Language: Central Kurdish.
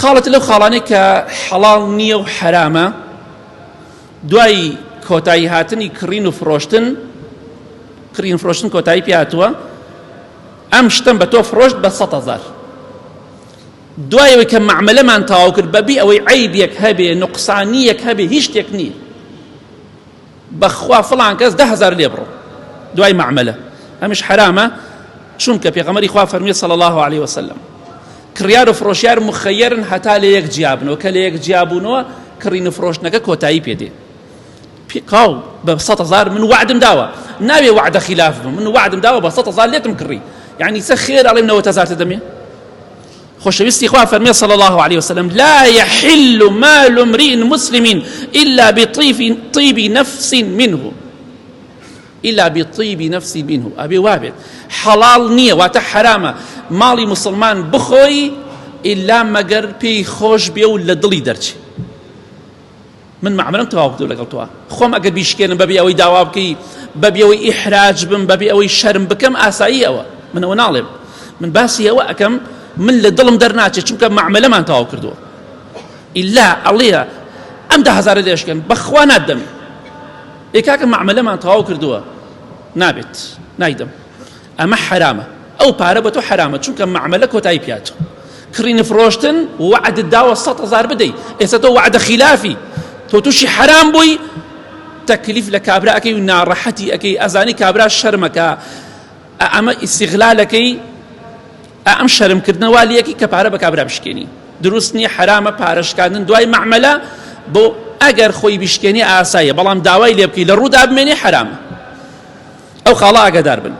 خاڵێک لەو خاڵانەی کە حەڵاڵ نییە و حەرامە دوای کۆتایی هاتنی کڕین و فرۆشتن کڕین فرۆشتن کۆتایی پێهاتووە ئەم شتم بە تۆ فرۆشت بە 100 هزار دوای ئەوەی کە مەعمەلەمان تەواو کرد بەبی ئەوەی عەیبێک هەبێ نوقسانیەک هەبێ هیچ شتێک نییە بەخوا فڵان کەس 10هزار لێ بڕۆ دوای مەعمەلە ئەمش حرامە چونکە پێغەمبەری خوا فەرمی صلی الله علیه وسلم کڕیار و فرۆشیار مخەیەرن هەتا لە یەک جیابنەوە کە لە یەک جیابوونەوە کڕین و فرۆشتنەکە کۆتایی پێدێ پیقاو بە 100 هزار من وعدم داوە ناوێ وعدە خلاف بم من وعدم داوە بە 100 هزار لێتم کڕی یعنی چە خێر ئەڵێم 90 هزار دەدەمێ خۆشەویستی خوا فەرمی صلی الله عليه وسلم لا يحل مال امرئ مسلم إلا بطيب طيب نفس منه إلا بطيب نفس منه ئەبێ وابێت حەڵاڵ نییە واتە حرامە ماڵی مسلمان بخۆی ئیلا مەگەر پێی خۆش بێ و لە دڵی دەرچێ من مەعمەلم تەواو کردووە لەگەڵ تۆ خۆم ئەگەر بیشکێنم بەبێ ئەوەی داوا بکەی بەبێ ئەوەی ئیحراج بم بەبێ ئەوەی شەرم بکەم ئاسایی ئەوە من ئەوە ناڵێم من باسی ئەوە ئەکەم من لە دڵم دەرناچێت چونکە مەعمەلەمان تەواو کردووە ئیلا ئەڵێ ئەم دە هەزارە لێشکەن بەخوا ناتدەم ئێ کاکە مەعمەلەمان تەواو کردووە نابێت نایدەم ئەمە حەرامە ئەو پارە بە تۆ حەرامە چونکە مەعمەلە کۆتایی پیاچوو کڕین فرۆشتن وەعدت داوە 100 هزار بدەی ئێستا تۆ وەعدە خیلافی تۆ تووشی حەرام بووی تەکلیف لە کابرا ئەکەی و ناڕەحەتی ئەکەی ئەزانی کابرا شەرمەکە ئەمە ئیسیغلالەکەی ئەم شەرمکردنە والیەکی کە پارە بە کابرا بشکێنی دروست نییە حرامە پارە شکاندن دوای مەعمەلە بۆ ئەگەر خۆی بشکێنی ئاساییە بەڵام داوای لێ بکەی لە ڕوودا بمێنێ حرامە ئەو خاڵە ئاگادار بن.